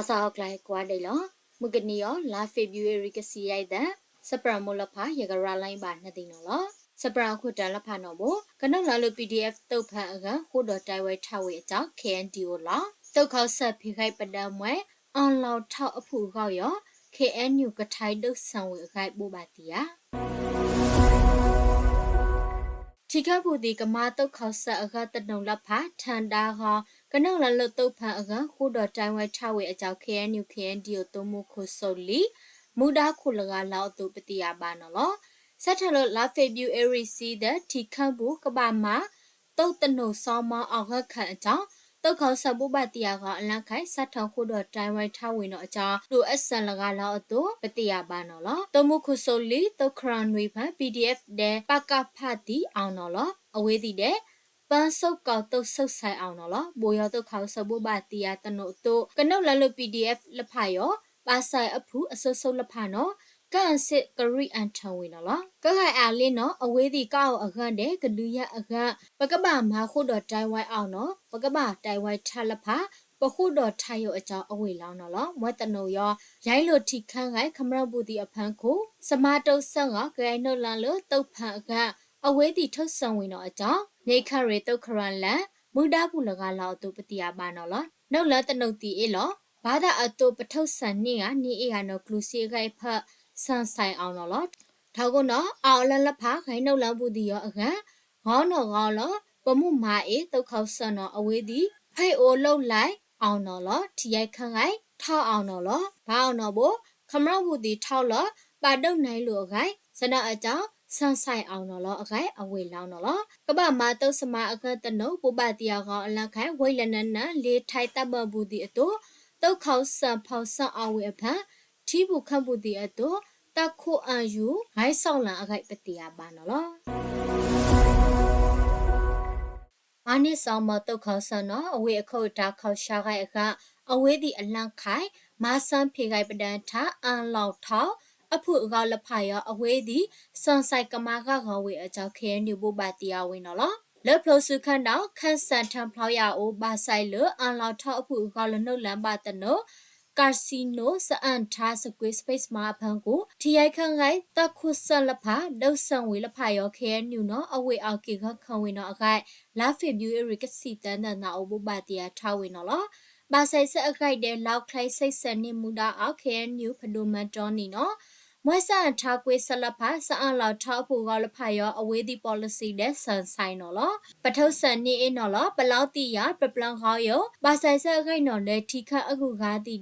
အစးဟီၣ်ကျါဟဲကွၢ်ဒံးလီၤ. မုၢ်ကနံၤအံၤ လါ February ကဆံယဲၢ်သၢ, စပရၢၣ်မိၢ်လီၤဖး ယကရၤလီၤဘၣ်နသ့ၣ်နီၣ်လီၤ. စပရၢၣ်အခိၣ်တၢ်လၢဖးနီၣ်ဘိ, ကနုာ်လီၤလၢ ပီၣ်ဒံၣ်အဲၣ် သုးဖၣ်အဂၤ ဃိဒီးတၢ်ဝဲထါဝံၤအကၠီ ခ့ၣ်အဲၣ်ယူၣ်လီၤ. သုးခီစၢၣ်ဖံးဃာ်ပဒၢမွဲ အၣ်လီၤထီၣ်အဖုၣ်အဂီၢ်ယီၤ ခ့ၣ်အဲၣ်ယူၣ် ကထါဒုးဆၢဝံၤအဂၤဘိးဘၣ်တံၢ်ဧါ. ထံခၢၣ်ပူၤသံၣ်ကမါ သုးခီစၢၣ်အဂၤတနီၤလၢဖး ထၢၣ်ဒါဂီၤ ကနုာ်လီၤလၢသုးဖၣ်အဂၤ ဃိဒီးတၢ်ဝဲထါဝံၤအကၠီ ခ့ၣ်အဲၣ်ယူၣ် ခ့ၣ်အဲၣ်ယူၣ် သုးမုၢ်ခိၣ်စိလံ မူဒါခိၣ်လၢဂၤလီၤအသိး ပသ့ၣ်ညါဘၣ်နီၣ်လီၤ. စးထီၣ်လၢလါ February ဆံသၢ ထံခၢၣ်ပူၤ ကဘၣ်မၤ သုးတနီၤစီမီအဂီၢ်ခၢၣ်အကၠီ သုးခီစၢၣ်ဘိးဘၣ်တံၢ်အဂီၢ်အလါခါ စးထီၣ်ဃိဒီးတၢ်ဝဲထါဝံၤနီၣ်အကၠီ ဒိၣ်အဆၢလၢဂၤလီၤအသိး ပသ့ၣ်ညါဘၣ်နီၣ်လီၤ. သုးမုၢ်ခိၣ်စိလံ သုးခရၣ်နွံဖၣ် ပီၣ်ဒံၣ်အဲၣ် ဒီး ပကဖ သံၣ်အီၣ်နီၣ်လီၤ. အဝဲသ့ၣ်ဒီး ပၢဆှၢကီၢ်သုးဆၢၣ်ဆဲးအီၣ်နီၣ်လီၤ. ဘိးယီၤသုးခီစၢၣ်ဘိးဘၣ်တံၢ်အတနီၤအသိး ကနုာ်လီၤလၢ ပီၣ်ဒံၣ်အဲၣ် လၢဖးယီၤ ဘၣ်ဆၣ်အဖုၣ်အစိၤစိၤလၢဖးနီၣ် ကၣ်အစ့ၣ်ကရံၣ်အထၢၣ်ဝံၤနီၣ်လီၤ. ကဂၤအါလံနီၣ် အဝဲသ့ၣ်ကအီၣ်အဂၤဒီး ကဒုးယၤအဂၤ ပကဘၣ်မၤဃိဒီးတၢ်ဝဲအီၣ်နီၣ် ပကဘၣ်တၢ်ဝဲထါလၢဖး ပဃိဒီးထါယိာ်အကၠီအဝဲၢ်လီၤနီၣ်လီၤ. မွဲတနီၤယီၤ ယဲလီၤထံခၢၣ်ဂၤ ခမျၢၣ်ပူၤသံၣ်အဖၢခိၣ် စမါတိစၢၣ်ဂီၤ ကဂဲၤနုာ်လီၤလၢသုးဖၣ်အဂၤ အဝဲသ့ၣ်ထၢၣ်ဆၢဝံၤနီၣ်အကၠီ န့ၣ်ခၣ်ရ့ၣ်သုးခရၣ်လၢ မူဒါပူၤလၢဂၤလီၤအသိး ပသ့ၣ်ညါဘၣ်နီၣ်လီၤ. နုာ်လီၤတနီၤသံၣ်အ့လီၤ ဘၣ်သးအသိး ပထၢၣ်ဆၢန့ၢ်ဂၤ န့ၢ်အ့ၣ်ဂၤနီၣ် ကျိၣ်စ့အဂၤအဖၢၣ် ဆၢၣ်ဆဲးအီၣ်နီၣ်လီၤ. ထီၣ်ကိၣ်နီၣ် အီၣ်လၢလၢဖး ဂဲၤနုာ်လီၤပူၤသံၣ်ယီၤအဂၤ ဂီၤနီၣ်ဂီၤလီၤ ပမုၢ်မၤအ့ၣ် သုးခီစၢၣ်နီၣ် အဝဲသ့ၣ် ဖဲအိၣ်လီၤလဲၣ်အီၣ်နီၣ်လီၤ. ထံယဲၢ်ခၢၣ်ဂၤ ထီၣ်အီၣ်နီၣ်လီၤ. ဘၣ်အီၣ်နီၣ်ဘိ ခမျၢၣ်ပူၤသံၣ်ထီၣ်လီၤ ဘၣ်ဒိၣ်နါလီၤအဂၤ စနၢအကၠီ ဆၢၣ်ဆဲးအီၣ်နီၣ်လီၤအဂၤ အဝဲၢ်လီၤနီၣ်လီၤ. ကဘၣ်မၤသုးစမါအဂၤတနီၤ ဘိးဘၣ်တံၢ်အဂီၢ်အလါခါ ဝဲလၢနနၢ် လၢထါတၢ်ဘၢပူၤသံၣ်အသိး သုးခီစၢၣ်ဖီၣ်ဆၢၣ်အီၣ်ဝံၤအဖၢၣ် ထံပူၤခၢၣ်ပူၤသံၣ်အသိး တၢ်ခိၣ်အၣ်ယူၣ် ဂဲၤဆီၣ်လၢအဂၤ ပသ့ၣ်ညါဘၣ်နီၣ်လီၤ. မၤန့ၢ်စီမီသုးခီစၢၣ်နီၣ် အဝဲအခိၣ်အတၢ်ခီၣ်ဆါဂၤအဂၤ အဝဲသ့ၣ်အလါခါ မၤစၢၤဖံးဃာ်ပဒၢထါ အၣ်လီၤထီၣ်အဖုၣ်အဂီၢ်လၢဖးယီၤ အဝဲသ့ၣ် ဆၢၣ်ဆဲးကမါဂၤဂီၤဝံၤအကၠီ ခ့ၣ်အဲၣ်ယူၣ် ဘိးဘၣ်တံၢ်အဝဲၢ်နီၣ်လီၤ. လၢဖျိဆူခၢၣ်ဒီး ခၢၣ်စးထၢၣ်ဖျီယၤအိၣ် ဘၣ်ဆၣ်လၢအၣ်လီၤထီၣ်အဖုၣ်အဂီၢ်လၢနုာ်လီၤဘၣ်တနီၤ casino စအၣ်ထါ Square Space မါအဖၢၣ်ကိၣ် ထံယဲၢ်ခၢၣ်ဂၤ တၢ်ခိၣ်ဆၢၣ်လၢဖး ဒိၣ်ဆၢၣ်ဝံၤလၢဖးယီၤ ခ့ၣ်အဲၣ်ယူၣ်နီၣ် အဝဲၢ်အီၣ်က့ၤဂီၤခၢၣ်ဝံၤနီၣ်အဂၤ လါ February ကဆံသၢ နၢ်နၢ်အိၣ် ဘိးဘၣ်တံၢ်အထါဝဲၢ်နီၣ်လီၤ. ဘၣ်ဆၣ်ဆၢအဂၤဒဲး လီၢ်ချဲစံးဆၢန့ၢ်မူဒါအီၤ ခ့ၣ်အဲၣ်ယူၣ် ဖးဒိၣ်မၤတီၢ်န့ၣ်နီၣ် မွဲစအၣ်ထါကွ့ဆၢၣ်လၢဖး စအၣ်လီၤထီၣ်အဖုၣ်အဂီၢ်လၢဖးယီၤ အဝဲသ့ၣ် policy ဒီး ဆၢၣ်ဆဲးနီၣ်လီၤ. ပထၢၣ်ဆၢန့ၢ်အ့ၣ်နီၣ်လီၤ ပလီၤတံၢ်ယၤ ပပျၢၤဂီၤယိာ် ဘၣ်ဆၣ်ဆၢအဂၤနီၣ်ဒီး ထံခၢၣ်အဂုၤအဂၤသံၣ်ဒီး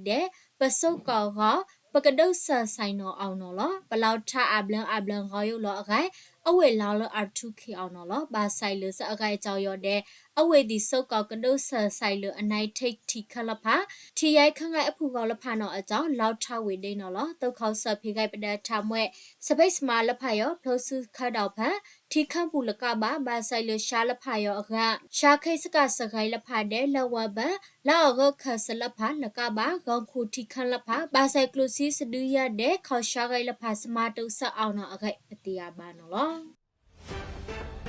ပစိကီၢ်ဂီၤ ပကဒိၣ်ဆၢၣ်ဆဲးနီၣ်အီၤနီၣ်လီၤ. ပလီၤထါအဘျၢအဘျၢဂီၤယိာ်လီၤအဂၤ အဝဲၢ်လီၤလၢအထူၣ်ခံအီၤနီၣ်လီၤ. ဘၣ်ဆၣ်လၢဆၢအဂၤကၠီယီၤဒဲး အဝဲသ့ၣ်စိကီၢ်ကဒိၣ်ဆၢၣ်ဆဲးလၢအနါထံၣ်ထံခၢၣ်လၢဖး ထံယဲၢ်ခၢၣ်ဂၤအဖုၣ်ဂီၢ်လၢဖးနီၣ်အကၠီ လီၤထါဝဲၢ်ဒဲးနီၣ်လီၤ. သုးခီစၢၣ်ဖံးဃာ်ပဒၢထါမွဲ Space မါလၢဖးယီၤ ဖျိဆူခၢၣ်ဒီးဖဲ ထံခၢၣ်ပူၤလၢကးဘၣ် ဘၣ်ဆၣ်လၢဆှါလၢဖးယီၤအဂၤ ဆှါခ့စကၤစဂဲၤလၢဖးဒဲး လၢဝဲဘၢ လၢအဂၢၢ်ခၢၣ်စၢလၢဖးလၢကးဘၣ် ဂီၤခူၣ်ထံခၢၣ်လၢဖး ဘၣ်ဆၣ်ကျိၣ်စ့စဒုယၤဒဲး ခီၣ်ဆါဂဲၤလၢဖး စမါတိစၢၣ်အီၤနီၣ်အဂၤ ပသ့ၣ်ညါဘၣ်နီၣ်လီၤ.